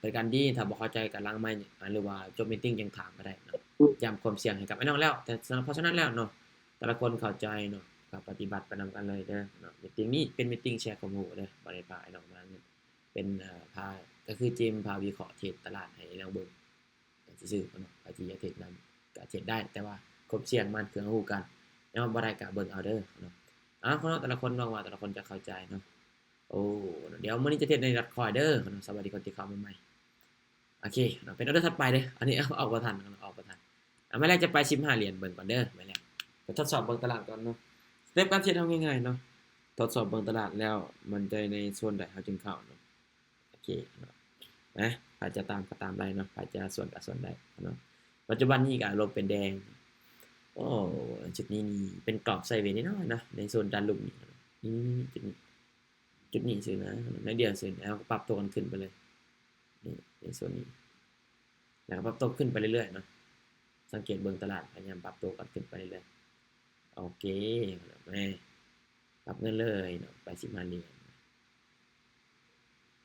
ບໍລິການດີ. ຖ້າບໍ່ເຂົ້າໃຈກໍຫຼັງໄມ ຫຼືວ່າຈົບມີດຕິງຈັ່ງຖາມກໍໄດ້ເນາະ. ຢ້ຳຄວາມສ່ຽງໃຫ້ກັບອ້າຍນ້ອງແລ້ວ ແຕ່ສຳລັບ ເພາະສະນັ້ນແລ້ວເນາະ ແຕ່ລະຄົນເຂົ້າໃຈເນາະ ກໍປະຕິບັດໄປນຳກັນເລີຍເດີເນາະ. ມີດຕິງນີ້ເປັນມີດຕິງແຊຄວາມຮູ້ເດີ ບໍ່ໄດ້ພາອ້າຍນ້ອງມາເງິນ ເປັນ ເອີ ພາ ກໍຄືເຈມພາວິເຄາະເທຣດຕະຫຼາດໃຫ້ອ້າຍນ້ອງເບິ່ງ ຊື່ໆເນາະ. ໃຜທີ່ຢາກເທຣດນຳກໍເທຣດໄດ້, ແຕ່ວ່າຄວາມສ່ຽງມັນຄືເຮົາຮູ້ກັນເນາະ, ບໍ່ໄດ້ກໍເບິ່ງເອົາເດີເນາະ. ເອົາເນາະ ແຕ່ລະຄົນ ຫວັງວ່າແຕ່ລະຄົນຈະເຂົ້າໃຈເນາະ. ໂອ້ ດຽວມື້ນີ້ຈະເທຣດໃນດອດຄອຍເດີເນາະ. ສະບາຍດີຄົນທີ່ເຂົ້າມາໃໝ່. ໂອເຄເນາະ ເປັນອໍເດີຖັດໄປເດີ. ອັນນີ້ອອກບໍ່ທັນ ອອກບໍ່ທັນ. ອາ ໄມ້ແລກຈະໄປສິບຫ້າຫຼຽນເບິ່ງກ່ອນເດີ. ໄມ້ແລກໄປທົດສອບເບິ່ງຕະຫຼາດກ່ອນເນາະ. ສະເຕັບການເທຣດເຮົາງ່າຍໆເນາະ, ທົດສອບເບິ່ງຕະຫຼາດແລ້ວໝັ້ນໃຈໃນໂຊນໃດເຮົາຈຶ່ງເຂົ້າເນາະ. ໂອເຄເນາະ ນະ ໃຜຈະຕາມກໍຕາມໄດ້ເນາະ, ໃຜຈະສວນກໍສວນໄດ້ເນາະ. ປັດຈຸບັນນີ້ກໍລົງເປັນແດງ. ໂອ້ ຈຸດນີ້ນີ້ເປັນກອບໄຊເວນ້ອຍໆເນາະ ໃນໂຊນດ້ານລຸ່ມນີ້ເນາະ. ນີ້ ຈຸດນີ້ ຈຸດນີ້ຊື່ນະ ໜ້ອຍດຽວຊື່ນະ ແລ້ວກໍປັບຕົວກັນຂຶ້ນໄປເລີຍ. ນີ້ ໃນໂຊນນີ້ ແລ້ວກໍປັບຕົວຂຶ້ນໄປເລື້ອຍໆເນາະ. ສັງເກດເບິ່ງຕະຫຼາດພະຍາຍາມປັບຕົວກັນຂຶ້ນໄປເລື້ອຍໆ. ໂອເຄ ແມ່ ປັບເງິນເລີຍເນາະ ໄປສິບຫ້າຫຼຽນ.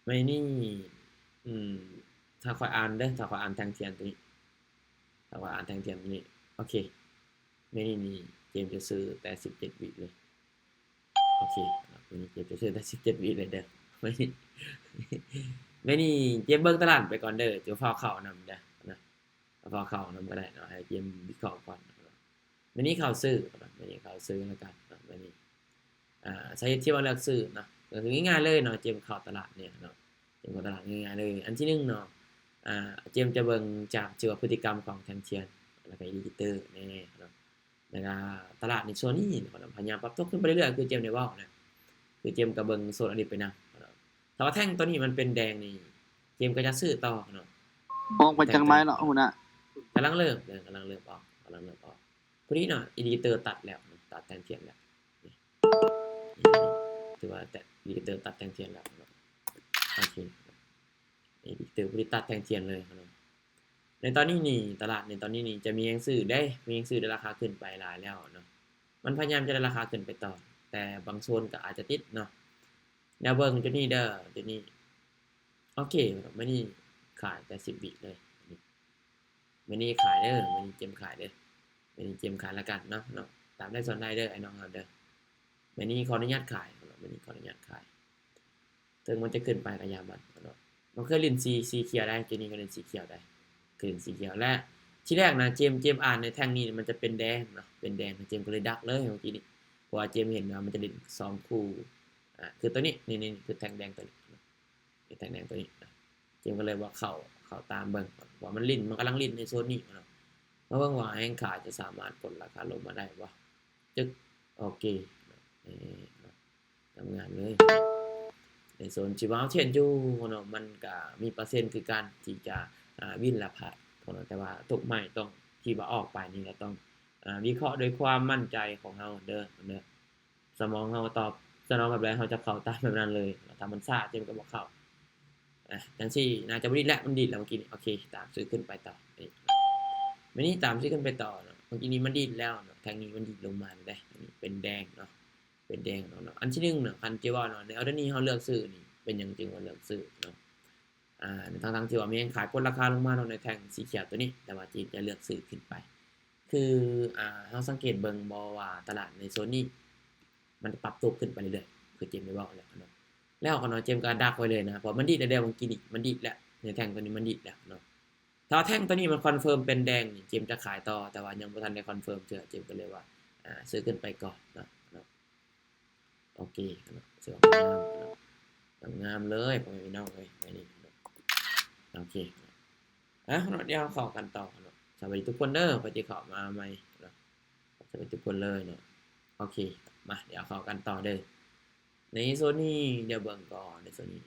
ໄມ້ນີ້ ອືມ ຖ້າຂ້ອຍອ່ານເດີ ຖ້າຂ້ອຍອ່ານແທ່ງທຽນຕົວນີ້ ຖ້າຂ້ອຍອ່ານແທ່ງທຽນຕົວນີ້ ໂອເຄ ໄມ້ນີ້ນີ້ ເຈມຈະຊື້ແຕ່ສິບເຈັດວິເລີຍ. ໂອເຄ ໄມ້ນີ້ເຈມຈະຊື້ແຕ່ສິບເຈັດວິເລີຍເດີ. ໄມ້ນີ້ ໄມ້ນີ້ເຈມເບິ່ງຕະຫຼາດໄປກ່ອນເດີ ຈະຟ້າວເຂົ້ານຳເດີນະ, ຟ້າວເຂົ້ານຳກໍໄດ້ເນາະ ໃຫ້ເຈມວິເຄາະກ່ອນ. ມື້ນີ້ເຂົ້າຊື້ເນາະ ມື້ນີ້ເຂົ້າຊື້ແລ້ວກັນເນາະ. ມື້ນີ້ ອ່າ ສາເຫດທີ່ວ່າເລືອກຊື້ເນາະ ກໍຄືງ່າຍໆເລີຍເນາະ ເຈມເຂົ້າຕະຫຼາດນີ້ເນາະ ເຈມເຂົ້າຕະຫຼາດງ່າຍໆເລີຍ. ອັນທີໜຶ່ງເນາະ ອ່າ ເຈມຈະເບິ່ງຈາກ ຈະວ່າພຶດຕິກຳຂອງແທ່ງທຽນ ແລ້ວກໍອິນດິເຄເຕີແນ່ເນາະ ແລ້ວກໍຕະຫຼາດໃນໂຊນນີ້ເນາະ ພະຍາຍາມປັບຕົວຂຶ້ນໄປເລື້ອຍໆ ຄືເຈມໄດ້ເວົ້ານະ ຄືເຈມກໍເບິ່ງໂຊນອັນນີ້ໄປນຳເນາະ. ຖ້າວ່າແທ່ງຕົວນີ້ມັນເປັນແດງນີ້ ເຈມກໍຈະຊື້ຕໍ່ເນາະ. ອອກໄປຈັກໄມ້ແລ້ວຫົວໜ້າ? ກຳລັງເລີ່ມເດີ ກຳລັງເລີ່ມອອກ ກຳລັງເລີ່ມອອກ. ພໍດີເນາະ ອິນດິເຄເຕີຕັດແລ້ວ ຕັດແທ່ງທຽນແລ້ວ ນີ້ ຖືວ່າແຕ່ ອິນດິເຄເຕີຕັດແທ່ງທຽນແລ້ວເນາະ. ໂອເຄ ອິນດິເຄເຕີພໍດີຕັດແທ່ງທຽນເລີຍເນາະ. ໃນຕອນນີ້ນີ້ ຕະຫຼາດໃນຕອນນີ້ນີ້ຈະມີແຮງຊື້ເດ້ ມີແຮງຊື້ໄດ້ລາຄາຂຶ້ນໄປຫຼາຍແລ້ວເນາະ. ມັນພະຍາຍາມຈະໄດ້ລາຄາຂຶ້ນໄປຕໍ່ ແຕ່ບາງໂຊນກໍອາດຈະຕິດເນາະ. ແນວເບິ່ງຈຸດນີ້ເດີ ຈຸດນີ້ ໂອເຄ ມື້ນີ້ຂາຍແຕ່ສິບວິເລີຍ. ມື້ນີ້ຂາຍເດີ ມື້ນີ້ເຈມຂາຍເດີ ມື້ນີ້ເຈມຂາຍລະກັນເນາະ ເນາະ ຕາມໄດ້ສ່ວນໄດ້ເດີ ອ້າຍນ້ອງເຮົາເດີ. ມື້ນີ້ຂໍອະນຸຍາດຂາຍເນາະ ມື້ນີ້ຂໍອະນຸຍາດຂາຍ. ເຖິງມັນຈະຂຶ້ນໄປກໍຢ່າມັນເນາະ. ມັນເຄີຍຫຼິ້ນສີ ສີຂຽວໄດ໋ ເກມນີ້ກໍຫຼິ້ນສີຂຽວໄດ໋ ເຄີຍຫຼິ້ນສີຂຽວ ແລະ ທີແລກນະ ເຈມ ເຈມອ່ານໃນແທ່ງນີ້ມັນຈະເປັນແດງເນາະ ເປັນແດງ ເຈມກໍເລີຍດັກເລີຍເມື່ອກີ້ນີ້ ເພາະວ່າເຈມເຫັນວ່າມັນຈະຫຼິ້ນສອງຄູ່ ອ່າ ຄືຕົວນີ້ ນີ້ ນີ້ ນີ້ຄືແທ່ງແດງຕົວນີ້ເນາະ ແທ່ງແດງຕົວນີ້ນະ ເຈມກໍເລີຍວ່າເຂົ້າ ເຂົ້າຕາມເບິ່ງວ່າມັນຫຼິ້ນ ມັນກຳລັງຫຼິ້ນໃນໂຊນນີ້ເນາະ. ມາເບິ່ງວ່າແຮງຂາຍຈະສາມາດກົດລາຄາລົງມາໄດ້ບໍ່? ຈຶກ ໂອເຄ ເນາະ ເອີ ເນາະ ງາມໆເລີຍ. ໃນໂຊນທີ່ວ່າເຮົາເທຣດຢູ່ເນາະ ມັນກະມີເປີເຊັນຄືກັນທີ່ຈະ ອ່າ ວິນ ແລະ ພາດເນາະ ແຕ່ວ່າທຸກໄມ້ຕ້ອງ ທີ່ວ່າອອກໄປນີ້ກໍຕ້ອງ ອ່າ ວິເຄາະດ້ວຍຄວາມໝັ້ນໃຈຂອງເຮົາເດີ ເດີ. ສະໝອງເຮົາຕອບສະໜອງແບບໃດ ເຮົາຈະເຂົ້າຕາມແບບນັ້ນເລີຍ. ຖ້າມັນຊ້າ ເຈມກໍບໍ່ເຂົ້າ. ອ່າ ຈັ່ງຊີ້ໜ້າຈະບໍ່ດີດແລ້ວ ມັນດີດແລ້ວເມື່ອກີ້ນີ້. ໂອເຄ ຕາມຊື້ຂຶ້ນໄປຕໍ່. ນີ້ ມື້ນີ້ຕາມຊື້ຂຶ້ນໄປຕໍ່ເນາະ. ເມື່ອກີ້ນີ້ມັນດີດແລ້ວເນາະ ແທ່ງນີ້ມັນດີດລົງມາເດ້ ນີ້ເປັນແດງເນາະ ເປັນແດງເນາະ. ອັນທີໜຶ່ງເນາະ ຄັນຈະເວົ້າເນາະ ໃນອໍເດີນີ້ເຮົາເລືອກຊື້ນີ້ ເປັນຫຍັງຈຶ່ງວ່າເລືອກຊື້ເນາະ? ອ່າ ທັງໆທີ່ວ່າມີແຮງຂາຍກົດລາຄາລົງມາເນາະ ໃນແທ່ງສີຂຽວຕົວນີ້ ແຕ່ວ່າຈີນຈະເລືອກຊື້ຂຶ້ນໄປ ຄື ອ່າ ເຮົາສັງເກດເບິ່ງບໍ່ວ່າຕະຫຼາດໃນໂຊນນີ້ ມັນປັບຕົວຂຶ້ນໄປເລື້ອຍໆ ຄືເຈມໄດ້ເວົ້າແລ້ວເນາະ. ແລ້ວກໍເນາະ ເຈມກໍດັກໄວ້ເລີຍນະ ເພາະມັນດີດແລ້ວເດ້ ເມື່ອກີ້ນີ້ມັນດີດແລ້ວ ໃນແທ່ງຕົວນີ້ມັນດີດແລ້ວເນາະ. ຖ້າວ່າແທ່ງຕົວນີ້ມັນຄອນເຟີມເປັນແດງນີ້ ເຈມຈະຂາຍຕໍ່ ແຕ່ວ່າຍັງບໍ່ທັນໄດ້ຄອນເຟີມເທື່ອ ເຈມກໍເລີຍວ່າ ອ່າ ຊື້ຂຶ້ນໄປກ່ອນເນາະ ເນາະ. ໂອເຄເນາະ ຖືວ່າງາມເນາະ ງາມເລີຍ ພໍ່ແມ່ພີ່ນ້ອງເອີຍ ໄມ້ນີ້ເນາະ. ໂອເຄ ອ່ະເນາະ ດຽວເຮົາເຂົ້າກັນຕໍ່ເນາະ. ສະບາຍດີທຸກຄົນເດີ ຜູ້ທີ່ເຂົ້າມາໃໝ່ເນາະ ສະບາຍດີທຸກຄົນເລີຍເນາະ. ໂອເຄ ມາ ດຽວເຂົ້າກັນຕໍ່ເດີ ໃນໂຊນນີ້ ດຽວເບິ່ງກ່ອນ ໃນໂຊນນີ້.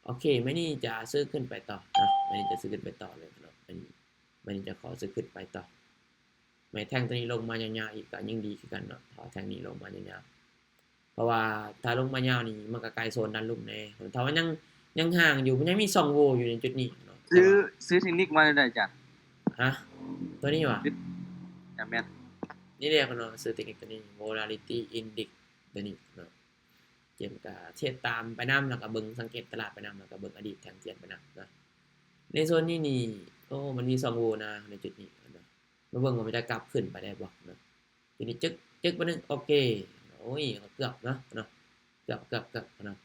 ໂອເຄ ໄມ້ນີ້ຈະຊື້ຂຶ້ນໄປຕໍ່ເນາະ ໄມ້ນີ້ຈະຊື້ຂຶ້ນໄປຕໍ່ເລີຍເນາະ ໄມ້ນີ້ ໄມ້ນີ້ຈະຂໍຊື້ຂຶ້ນໄປຕໍ່. ແມ່ນແທ່ງຕົວນີ້ລົງມາຍາວໆອີກກໍຍິ່ງດີຄືກັນເນາະ ຖ້າວ່າແທ່ງນີ້ລົງມາຍາວໆ ເພາະວ່າຖ້າລົງມາຍາວນີ້ມັນກໍໃກ້ໂຊນດ້ານລຸ່ມແນ່. ຖ້າວ່າຍັງ ຍັງຫ່າງຢູ່ ມັນຍັງມີຊ່ອງໂຫວ່ຢູ່ໃນຈຸດນີ້ເນາະ. ຊື້ ແຕ່ວ່າ ຊື້ເທັກນິກມາແນວໃດອາຈານ? ຮະ? ຕົວນີ້ຫວາ? ອ່າ ແມ່ນ ນີ້ເດ້ເນາະ ຊື້ເທັກນິກຕົວນີ້ Volatility Index ຕົວນີ້ເນາະ. ຈມກະເທດຕາມໄປນຳ ແລ້ວກະເບິ່ງ ສັງເກດຕະຫຼາດໄປນຳ ແລ້ວກະເບິ່ງອະດີດແທ່ງທຽນໄປນຳເນາະ. ໃນໂຊນນີ້ນີ້ ໂອ້ ມັນມີຊ່ອງໂຫວ່ນະ ໃນຈຸດນີ້ເນາະ. ມາເບິ່ງວ່າມັນຈະກັບຂຶ້ນໄປໄດ້ບໍ່ເນາະ. ທີນີ້ຈຶກ ຈຶກບາດໜຶ່ງ ໂອເຄ ໂອ້ຍ ເກືອບເນາະ ເນາະ ເກືອບ ເກືອບ ເກືອບເນາະ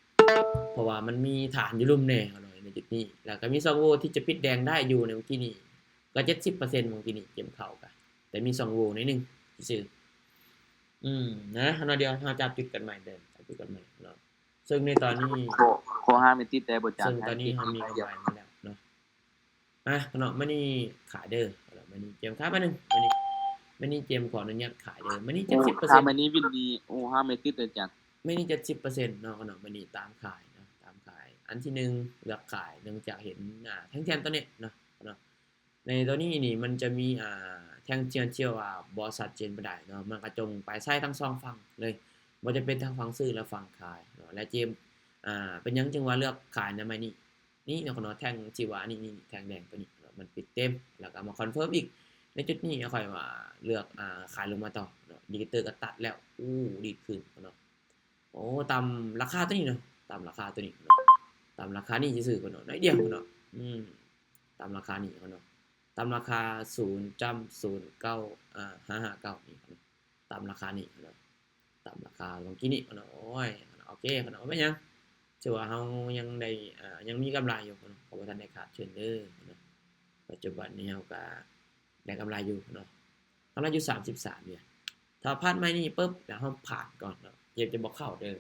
ເພາະວ່າມັນມີຖານຢູ່ລຸ່ມແດ່ເນາະ ໃນຈຸດນີ້ ແລ້ວກໍມີຊ່ອງໂຫວ່ທີ່ຈະປິດແດງໄດ້ຢູ່ໃນມື້ກີ້ນີ້ ກໍເຈັດສິບເປີເຊັນ ມື້ກີ້ນີ້ເກມເຂົ້າກະ ແຕ່ມີຊ່ອງໂຫວ່ໜ້ອຍໜຶ່ງຊື່ໆ. ອືມ ນະ ເຮົາເນາະ ດຽວເຮົາຈັບຈຸດກັນໃໝ່ເດີ ຈັບຈຸດກັນໃໝ່ເນາະ. ເຊິ່ງໃນຕອນນີ້ ໂຄ ໂຄຫາແມ່ນຕິດແຕ່ບໍ່ຈັກ ເຊິ່ງຕອນນີ້ເຮົາມີກຳໄລມາແລ້ວເນາະ. ອ່ະເນາະ ມື້ນີ້ຂາຍເດີ ມື້ນີ້ເກມຂາຍບາດໜຶ່ງ ມື້ນີ້ ມື້ນີ້ເກມຂໍອະນຸຍາດຂາຍເດີ ມື້ນີ້ເຈັດສິບເປີເຊັນ ມື້ນີ້ວິນນີ້ ໂອ້ ຫາແມ່ນຕິດແຕ່ຈັກ ມື້ນີ້ເຈັດສິບເປີເຊັນເນາະ ເນາະ ມື້ນີ້ຕາມຂາຍເນາະ ຕາມຂາຍ ອັນທີໜຶ່ງເລືອກຂາຍ ເນື່ອງຈາກເຫັນ ອ່າ ແທ່ງທຽນຕົວນີ້ເນາະ ເນາະ. ໃນຕົວນີ້ນີ້ມັນຈະມີ ອ່າ ແທ່ງທຽນທີ່ວ່າບໍ່ຊັດເຈນປານໃດເນາະ ມັນກະຈົ່ງໄປໃຊ້ທັງສອງຝັ່ງເລີຍ ບໍ່ຈະເປັນທັງຝັ່ງຊື້ ແລະ ຝັ່ງຂາຍເນາະ ແລະ ເຈມ ອ່າ ເປັນຫຍັງຈຶ່ງວ່າເລືອກຂາຍໃນໄມ້ນີ້ ນີ້ເນາະ ເນາະ ແທ່ງທີ່ວ່ານີ້ ນີ້ ແທ່ງແດງຕົວນີ້ເນາະ ມັນປິດເຕັມ ແລ້ວກໍມາຄອນເຟີມອີກ ໃນຈຸດນີ້ຂ້ອຍວ່າເລືອກ ອ່າ ຂາຍລົງມາຕໍ່ເນາະ ອິນດິເຄເຕີກໍຕັດແລ້ວ ອູ້ ດີດຂຶ້ນເນາະ. ໂອ້ ຕາມລາຄາຕົວນີ້ເນາະ ຕາມລາຄາຕົວນີ້ເນາະ ຕາມລາຄານີ້ຊື່ໆ ເນາະ ໜ້ອຍດຽວເນາະ ອືມ ຕາມລາຄານີ້ເນາະ ຕາມລາຄາສູນຈຸດສູນເກົ້າ ອ່າ ຫ້າຫ້າເກົ້ານີ້ເນາະ ຕາມລາຄານີ້ເນາະ ຕາມລາຄາຂອງກີ້ນີ້ເນາະ. ໂອ້ຍ ໂອເຄເນາະ ບໍ່ເປັນຫຍັງ ຖືວ່າເຮົາຍັງໄດ້ ອ່າ ຍັງມີກຳໄລຢູ່ເນາະ ເຮົາບໍ່ທັນໄດ້ຂາດທຶນເດີເນາະ. ປັດຈຸບັນນີ້ເຮົາກະໄດ້ກຳໄລຢູ່ເນາະ ກຳໄລຢູ່ສາມສິບສາມເດ. ຖ້າຜ່ານໄມ້ນີ້ປຶບ ແລ້ວເຮົາຜ່ານກ່ອນເນາະ ເກມຈະບໍ່ເຂົ້າເດີ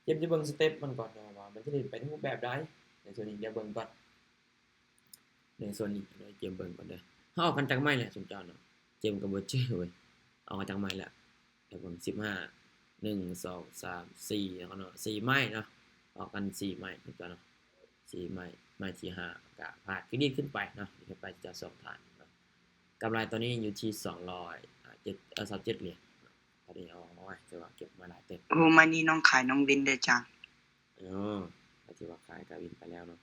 ເກມຈະເບິ່ງສະເຕັບມັນກ່ອນເນາະ ວ່າມັນຈະເຮັດໄປໃນຮູບແບບໃດ ໃນໂຊນນີ້ ດຽວເບິ່ງກ່ອນ ໃນໂຊນນີ້ ໃນເກມເບິ່ງກ່ອນເດີ. ເຮົາອອກກັນຈັກໄມ້ແຫຼະຊຸມເຈົ້າເນາະ ເກມກໍບໍ່ຈື່ເວີຍ ອອກກັນຈັກໄມ້ແຫຼະ ດຽວເບິ່ງ ສິບຫ້າ ໜຶ່ງ ສອງ ສາມ ສີ່ ເນາະ ສີ່ໄມ້ເນາະ ອອກກັນສີ່ໄມ້ເນາະ ສີ່ໄມ້ ໄມ້ທີຫ້າກະພາດ ຄືດີດຂຶ້ນໄປເນາະ ດີດຂຶ້ນໄປຈາກສອງຖານເນາະ. ກຳໄລຕອນນີ້ຢູ່ທີ່ສອງຮ້ອຍ ອ່າ ເຈັດ ເອີ ຊາວເຈັດຫຼຽນເນາະ. ຕອນນີ້ ໂອ້ຍ ຖືວ່າເກັບມາຫຼາຍເຕີບ. ໂອ້ ມື້ນີ້ນ້ອງຂາຍນ້ອງວິນເດີຈ້າ. ໂອ້ ກໍຖືວ່າຂາຍກະວິນໄປແລ້ວເນາະ.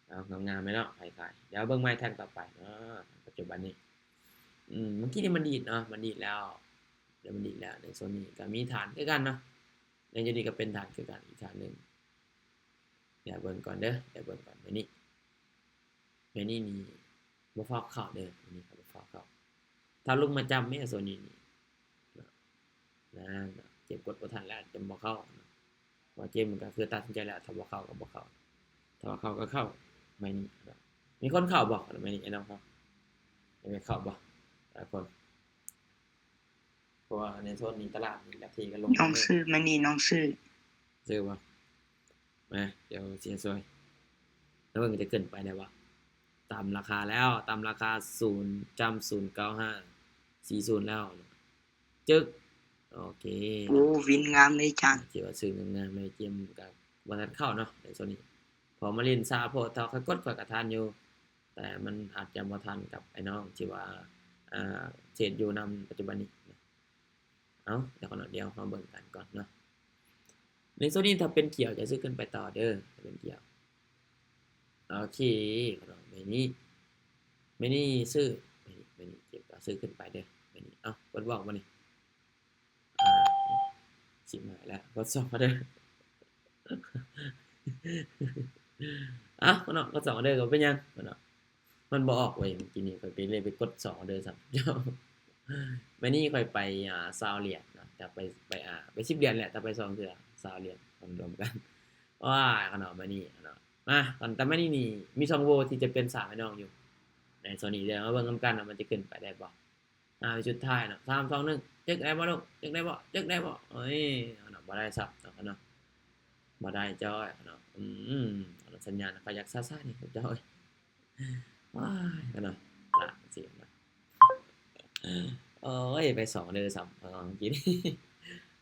ເອົາ ງາມໆເລີຍເນາະ ຂາຍໆ. ດຽວເບິ່ງໄມ້ແທ່ງຕໍ່ໄປເນາະ ປັດຈຸບັນນີ້ ອືມ ເມື່ອກີ້ນີ້ມັນດີດເນາະ ມັນດີດແລ້ວ ດຽວມັນດີດແລ້ວ. ໃນໂຊນນີ້ກໍມີຖານຄືກັນເນາະ ໃນຈຸດນີ້ກໍເປັນຖານຄືກັນ ອີກຖານໜຶ່ງ. ດຽວເບິ່ງກ່ອນເດີ ດຽວເບິ່ງກ່ອນ. ມື້ນີ້ ມື້ນີ້ນີ້ບໍ່ຟ້າວເຂົ້າເດີ ມື້ນີ້ກໍບໍ່ຟ້າວເຂົ້າ. ຖ້າລຸກມາຈຳແມ່ໂຊນນີ້ນີ້ ນານ ເກມກົດບໍ່ທັນແລ້ວ ຈຳບໍ່ເຂົ້າເນາະ. ວ່າເກມມັນກໍຄືຕັດສິນໃຈແລ້ວ ຖ້າບໍ່ເຂົ້າກໍບໍ່ເຂົ້າ ຖ້າວ່າເຂົ້າກໍເຂົ້າ. ໄມ້ນີ້ ມີຄົນເຂົ້າບໍ່ ໄມ້ນີ້ ໄອ້ນ້ອງເຮົາ ມີເຂົ້າບໍ່ຫຼາຍຄົນ? ເພາະວ່າໃນໂຊນນີ້ຕະຫຼາດນີ້ ລັດເທກໍລົງ ນ້ອງຊື້ ໄມ້ນີ້ນ້ອງຊື້ ຊື້ບໍ່? ມາ ດຽວຊິຊ່ວຍ ແລ້ວເບິ່ງຈະເກີນໄປໄດ້ບໍ່? ຕາມລາຄາແລ້ວ ຕາມລາຄາສູນຈຸດສູນເກົ້າຫ້າ ສີ່ສູນແລ້ວ ຈຶກ ໂອເຄ. ໂອ້ ວິນງາມເລີຍຈັງ ຖືວ່າຊື້ງາມໆເລີຍ. ເກມກໍບໍ່ທັນເຂົ້າເນາະໃນໂຊນນີ້ ເພາະມາຫຼິ້ນຊ້າໂພດ. ຖ້າຂ້ອຍກົດຂ້ອຍກໍທັນຢູ່ ແຕ່ມັນອາດຈະບໍ່ທັນກັບໄອ້ນ້ອງທີ່ວ່າ ອ່າ ເທຣດຢູ່ນຳປັດຈຸບັນນີ້. ເອົາ ດຽວກ່ອນເນາະ ດຽວເຮົາເບິ່ງກັນກ່ອນເນາະ. ໃນໂຊນນີ້ຖ້າເປັນຂຽວຈະຊື້ຂຶ້ນໄປຕໍ່ເດີ ຖ້າເປັນຂຽວ. ໂອເຄ ເນາະ ໄມ້ນີ້ ໄມ້ນີ້ຊື້ ໄມ້ນີ້ ໄມ້ນີ້ເກັບ ຊື້ຂຶ້ນໄປເດີ ໄມ້ນີ້. ເອົ້າ ເປີດບອກມານີ້ ອ່າ ຊິມາແລ້ວ ກົດສອງເດີ. ເອົ້າ ເນາະ ກົດສອງເດີ ກໍເປັນຫຍັງເນາະ. ມັນບໍ່ອອກເວີຍ ເມື່ອກີ້ນີ້ຂ້ອຍໄປເລີຍໄປກົດສອງເດີຊ້ຳ. ມື້ນີ້ຂ້ອຍໄປ ອ່າ ຊາວຫຼຽນເນາະ ຈະໄປ ໄປ ອ່າ ໄປສິບຫຼຽນແຫຼະ ແຕ່ໄປສອງເທື່ອ ຊາວຫຼຽນ ລວມກັນ. ວ້າຍ ຂະໜອມມື້ນີ້ເນາະ ມາ ຕອນ ແຕ່ມື້ນີ້ນີ້ມີຊ່ອງໂຫວ່ທີ່ຈະເປັນສາມໃຫ້ນ້ອງຢູ່ໃນໂຊນນີ້ເດີ. ມາເບິ່ງນຳກັນວ່າມັນຈະຂຶ້ນໄປໄດ້ບໍ່. ອ່າ ສຸດທ້າຍເນາະ ສາມ ສອງ ໜຶ່ງ ຈຶກໄດ້ບໍ່ລູກ ຈຶກໄດ້ບໍ່ ຈຶກໄດ້ບໍ່? ໂອ້ຍ ເນາະ ບໍ່ໄດ້ຊ້ຳເນາະ ບໍ່ໄດ້ຈ້ອຍເນາະ. ອືມ ສັນຍານຂ້ອຍຢາກຊ້າໆນີ້ເຈົ້າເອີຍ. ວ້າຍ ເນາະ ລະຊິເນາະ. ໂອ້ຍ ໄປສອງເດີຊ້ຳ ເມື່ອກີ້ນີ້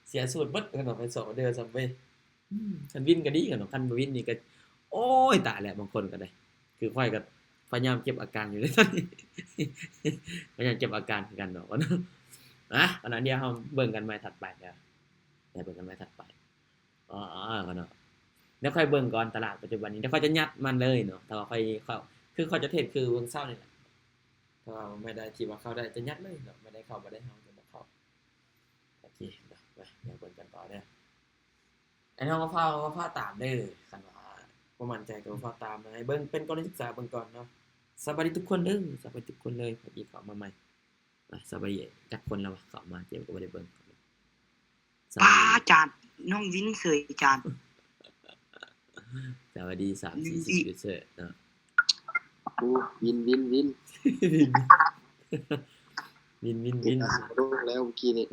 ເສຍສູດເບິດເນາະ ໄປສອງເດີຊ້ຳເວີຍ. ອືມ ຄັນວິນກໍດີເນາະ ຄັນບໍ່ວິນນີ້ກໍ ໂອ້ຍ ຕາຍແລ້ວ. ບາງຄົນກໍໄດ້ ຄືຂ້ອຍກໍພະຍາຍາມເກັບອາການຢູ່ເດ ຕອນນີ້ ພະຍາຍາມເກັບອາການຄືກັນເນາະ. ອ່ະ ອັນນັ້ນ ດຽວເຮົາເບິ່ງກັນໃໝ່ຖັດໄປເດີ ໄດ້ເບິ່ງກັນໃໝ່ຖັດໄປ. ອໍ ເນາະ ດຽວຂ້ອຍເບິ່ງກ່ອນຕະຫຼາດປັດຈຸບັນນີ້ ດຽວຂ້ອຍຈະຍັດມັນເລີຍເນາະ. ຖ້າວ່າຂ້ອຍເຂົ້າ ຄືຂ້ອຍຈະເທດຄືເບິ່ງເຊົ້ານີ້ແຫຼະ ຖ້າວ່າໄມ້ໃດທີ່ວ່າເຂົ້າໄດ້ຈະຍັດເລີຍເນາະ ໄມ້ໃດເຂົ້າບໍ່ໄດ້ເຮົາຈະບໍ່ເຂົ້າ. ໂອເຄ ມາ ດຽວເບິ່ງກັນຕໍ່ເດີ. ອ້າຍນ້ອງກໍຝາກ ກໍຝາກຕາມເດີ ຄັນວ່າບໍ່ໝັ້ນໃຈກໍຝາກຕາມ ໃຫ້ເບິ່ງເປັນກໍລະນີສຶກສາເບິ່ງກ່ອນເນາະ. ສະບາຍດີທຸກຄົນເດີ ສະບາຍດີທຸກຄົນເລີຍ ໃຜທີ່ເຂົ້າມາໃໝ່ ອ່າ ສະບາຍດີ ຈັກຄົນແລ້ວວະ ເຂົ້າມາ ເຈມກໍບໍ່ໄດ້ເບິ່ງ. ສະບາຍດີ ປ້າ ຈານ ນ້ອງວິນເສີຍຈານ ສະບາຍດີ ສາມສີ່ສິບຢູເຊີເນາະ. ໂອ້ ວິນ ວິນ ວິນ ວິນ ວິນ ວິນ ໂດນແລ້ວເມື່ອກີ້ນີ້.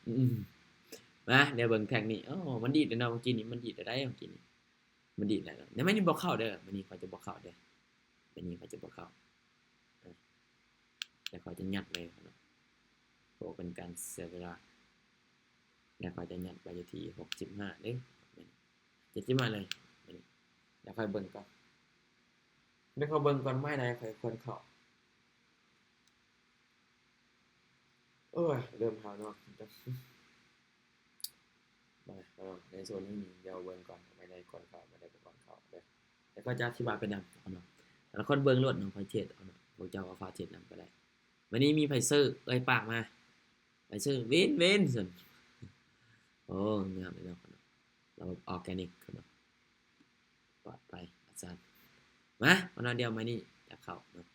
ອືມ ມາ ດຽວເບິ່ງແທັກນີ້. ອໍ ມັນດີດແລ້ວເນາະ ເມື່ອກີ້ນີ້ ມັນດີດແລ້ວໃດ ເມື່ອກີ້ນີ້ ມັນດີດແລ້ວເນາະ. ແຕ່ມື້ນີ້ບໍ່ເຂົ້າເດີ ມື້ນີ້ຂ້ອຍຈະບໍ່ເຂົ້າເດີ ມື້ນີ້ຂ້ອຍຈະບໍ່ເຂົ້າ. ອ່າ ແຕ່ຂ້ອຍຈະຍັດໄວ້ເນາະ ເພາະວ່າເປັນການເສຍເວລາ. ແລ້ວຂ້ອຍຈະຍັດໄວ້ຢູ່ທີ່ຫົກສິບຫ້າເດ້ ເຈັດສິບຫ້າເລີຍ. ດຽວຂ້ອຍເບິ່ງກ່ອນ ດຽວຂ້ອຍເບິ່ງກ່ອນ ໄມ້ໃດຂ້ອຍຄວນເຂົ້າ. ໂອ້ຍ ເລີ່ມຫາວເນາະ. ມາເນາະ ໃນໂຊນນີ້ ດຽວເບິ່ງກ່ອນ ໄມ້ໃດຄວນເຂົ້າ ໄມ້ໃດບໍ່ຄວນເຂົ້າເດີ. ແລ້ວຂ້ອຍຈະອະທິບາຍໄປນຳເນາະ ແຕ່ລະຄົນເບິ່ງໂລດເນາະ ຂ້ອຍເທຣດເອົາເນາະ ພວກເຈົ້າກໍຝາກເທຣດນຳກໍໄດ້. ມື້ນີ້ມີໃຜຊື້ ເອີ່ຍປາກມາ ໃຜຊື້ ວິນ ວິນ ຊັ້ນ. ໂອ້ ງາມເລີຍເນາະ ລະບົບອໍແກນິກເນາະ ປອດໄພ ອາຈານ. ມາ ເອົາເນາະ ດຽວໄມ້ນີ້ຈະເຂົ້າເນາະ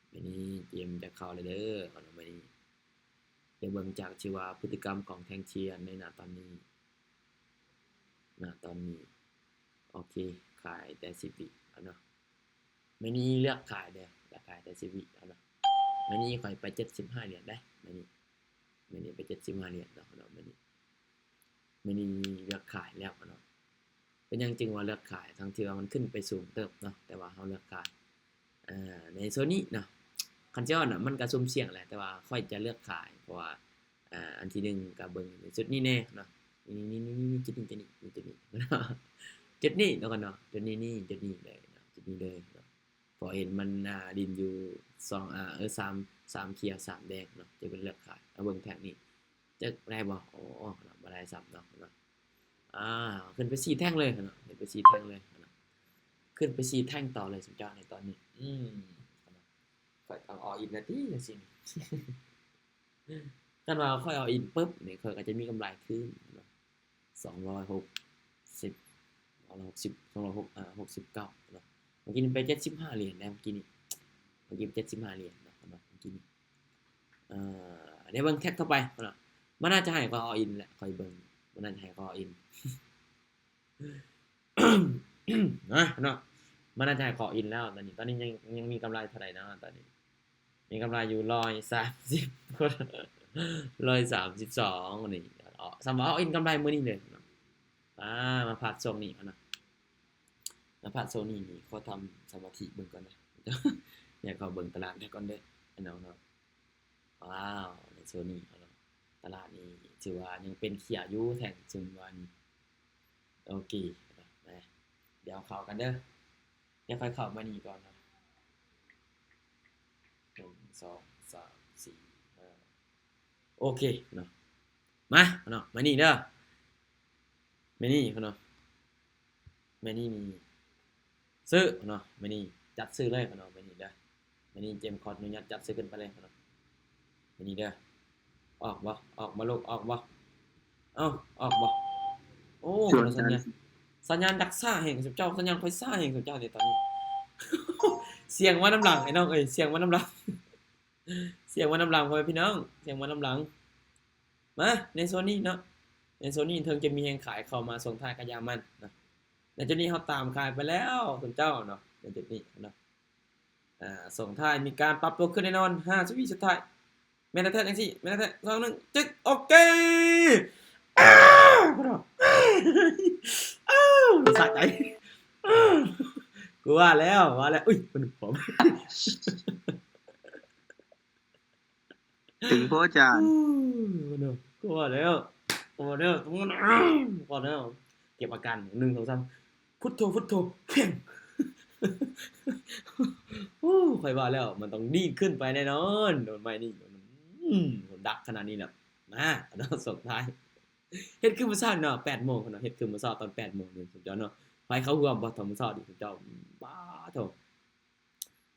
ໄມ້ນີ້ເກມຈະເຂົ້າແລ້ວເດີ ເອົາເນາະ ໄມ້ນີ້. ໄດ້ເບິ່ງຈາກທີ່ວ່າພຶດຕິກຳຂອງແທ່ງທຽນໃນໜ້າຕອນນີ້ ນະຕອນນີ້ ໂອເຄ ຂາຍແຕ່ສິບວິເນາະ. ມື້ນີ້ເລືອກຂາຍເດີ ເລືອກຂາຍແຕ່ສິບວິເນາະ. ມື້ນີ້ຂ້ອຍໄປເຈັດສິບຫ້າຫຼຽນເດ້ ມື້ນີ້ ມື້ນີ້ໄປເຈັດສິບຫ້າຫຼຽນເນາະ ເນາະ ມື້ນີ້ ມື້ນີ້ເລືອກຂາຍແລ້ວເນາະ. ເປັນຫຍັງຈຶ່ງວ່າເລືອກຂາຍ ທັງທີ່ວ່າມັນຂຶ້ນໄປສູງເຕີບເນາະ ແຕ່ວ່າເຮົາເລືອກຂາຍ ອ່າ ໃນໂຊນນີ້ເນາະ. ຄັນຊິເວົ້ານະ ມັນກະສຸ່ມສ່ຽງແຫຼະ ແຕ່ວ່າຂ້ອຍຈະເລືອກຂາຍ ເພາະວ່າ ອ່າ ອັນທີໜຶ່ງກະເບິ່ງໃນຈຸດນີ້ແດ່ເນາະ ນີ້ໆ ຈຸດນີ້ ຈຸດນີ້ ຈຸດນີ້ ຈຸດນີ້ເນາະ ເນາະ ຈຸດນີ້ ນີ້ ຈຸດນີ້ເລີຍເນາະ ຈຸດນີ້ເລີຍເນາະ. ເພາະເຫັນມັນ ອ່າ ດິນຢູ່ສອງ ອ່າ ເອີ ສາມ ສາມຂຽວ ສາມແດງເນາະ ຈຶ່ງເປັນເລືອກຂາຍ. ເອົາເບິ່ງແທ່ງນີ້ ຈັກໄດ້ບໍ່? ໂອ້ ບໍ່ໄດ້ຊ້ຳເນາະ ເນາະ. ອ່າ ຂຶ້ນໄປສີ່ແທ່ງເລີຍເນາະ ຂຶ້ນໄປສີ່ແທ່ງເລີຍເນາະ ຂຶ້ນໄປສີ່ແທ່ງຕໍ່ເລີຍ ສຸດຍອດໃນຕອນນີ້. ອືມ ຂ້ອຍຕ້ອງ all in ແລ້ວຕິ ຈັ່ງຊີ້ນີ້ ຄັນວ່າຂ້ອຍ all in ປຶບນີ້ ຂ້ອຍກໍຈະມີກຳໄລຄືນເນາະ ສອງຮ້ອຍຫົກສິບ ສອງຮ້ອຍຫົກສິບ ສອງຮ້ອຍຫົກ ອ່າ ຫົກສິບເກົ້າເນາະ. ເມື່ອກີ້ນີ້ໄປເຈັດສິບຫ້າຫຼຽນແລ້ວ ເມື່ອກີ້ນີ້ ເມື່ອກີ້ເຈັດສິບຫ້າຫຼຽນເນາະ ເມື່ອກີ້ນີ້. ເອີ ດຽວເບິ່ງແທັກຕໍ່ໄປເນາະ ມັນໜ້າຈະໃຫ້ຂ້ອຍ all in ແຫຼະ ຂ້ອຍເບິ່ງ ມັນໜ້າຈະໃຫ້ຂ້ອຍ all in ນະເນາະ ມັນໜ້າຈະໃຫ້ຂໍອິນແລ້ວຕອນນີ້. ຕອນນີ້ຍັງ ຍັງມີກຳໄລເທົ່າໃດເນາະ? ຕອນນີ້ມີກຳໄລຢູ່ຮ້ອຍສາມສິບ ຮ້ອຍສາມສິບສອງນີ້. ເອົາ ສ່ຳວ່າເຮົາອິນກຳໄລມື້ນີ້ເລີຍເນາະ. ອາ ມາພາດຊ່ວງນີ້ເນາະ ມາພາດຊ່ວງນີ້ນີ້ ຂໍທຳສະມາທິເບິ່ງກ່ອນເດີ. ຢາກເຂົ້າເບິ່ງຕະຫຼາດແທ້ກ່ອນເດີ ເນາະ. ວ້າວ ໃນໂຊນນີ້ເນາະ ຕະຫຼາດນີ້ຖືວ່າຍັງເປັນເຂຍຢູ່ແທ່ງຊຸມວ່ານີ້. ໂອເຄ ມາ ດຽວເຂົ້າກັນເດີ ດຽວຂ້ອຍເຂົ້າມານີ້ກ່ອນເນາະ. ໜຶ່ງ ສອງ ສາມ ສີ່ ຫ້າ ໂອເຄເນາະ. ມາເນາະ ມານີ້ເດີ ມານີ້ເນາະ. ມື້ນີ້ນີ້ຊື້ເນາະ ມື້ນີ້ຈັດຊື້ເລີຍເນາະ ມື້ນີ້ເດີ. ມື້ນີ້ເຈມຂໍອະນຸຍາດຈັດຊື້ຂຶ້ນໄປເລີຍເນາະ ມື້ນີ້ເດີ. ອອກບໍ່ ອອກບໍ່ລູກ ອອກບໍ່? ເອົ້າ ອອກບໍ່? ໂອ້ ສັນຍານ ສັນຍານດັກຊ້າແຮງຊຸມເຈົ້າ ສັນຍານຂ້ອຍຊ້າແຮງຊຸມເຈົ້າເດ ຕອນນີ້. ສຽງມານຳຫຼັງ ໄອ້ນ້ອງເອີຍ ສຽງມານຳຫຼັງ ສຽງມານຳຫຼັງ ພໍ່ແມ່ພີ່ນ້ອງ ສຽງມານຳຫຼັງ. ມາ ໃນໂຊນນີ້ເນາະ ໃນໂຊນນີ້ເຖິງຈະມີແຮງຂາຍເຂົ້າມາ ສົ່ງທ້າຍກະຢ່າມັນເນາະ. ໃນຈຸດນີ້ເຮົາຕາມຂາຍໄປແລ້ວ ສົນເຈົ້າເນາະ ໃນຈຸດນີ້ເນາະ. ອາ ສົ່ງທ້າຍມີການປັບຕົວຂຶ້ນແນ່ນອນ ຫ້າສິບວິສຸດທ້າຍ. ແມ່ນແທ້ໆ ຈັ່ງຊີ້ ແມ່ນແທ້ໆ ສອງ ໜຶ່ງ ຈຶ່ກ ໂອເຄ. ອ້າວ ອ້າວ ສະໃຈ ກູວ່າແລ້ວ ວ່າແລ້ວ ອຸ້ຍ ມັນ ເຖິງບໍ່ອາຈານ? ໂອ້ ເນາະ ກໍວ່າແລ້ວ ກໍວ່າແລ້ວ ວ່າແລ້ວ. ເກັບອາການ ໜຶ່ງ ສອງ ສາມ ພຸດໂທ ພຸດໂທ ພຽງ. ໂອ້ ຂ້ອຍວ່າແລ້ວ ມັນຕ້ອງດີດຂຶ້ນໄປແນ່ນອນ ໂດນໄມ້ນີ້ ອືມ ດັກຂະໜາດນີ້ແຫຼະ. ມາເນາະ ສົ່ງທ້າຍ ເຮັດຄືມື້ເຊົ້າເນາະ ແປດໂມງເນາະ ເຮັດຄືມື້ເຊົ້າຕອນແປດໂມງນີ້ ສຸດຍອດເນາະ. ໃຜເຂົ້າຮ່ວມບໍ່ ຕອນມື້ເຊົ້ານີ້ ສຸດຍອດ ບາໂທ.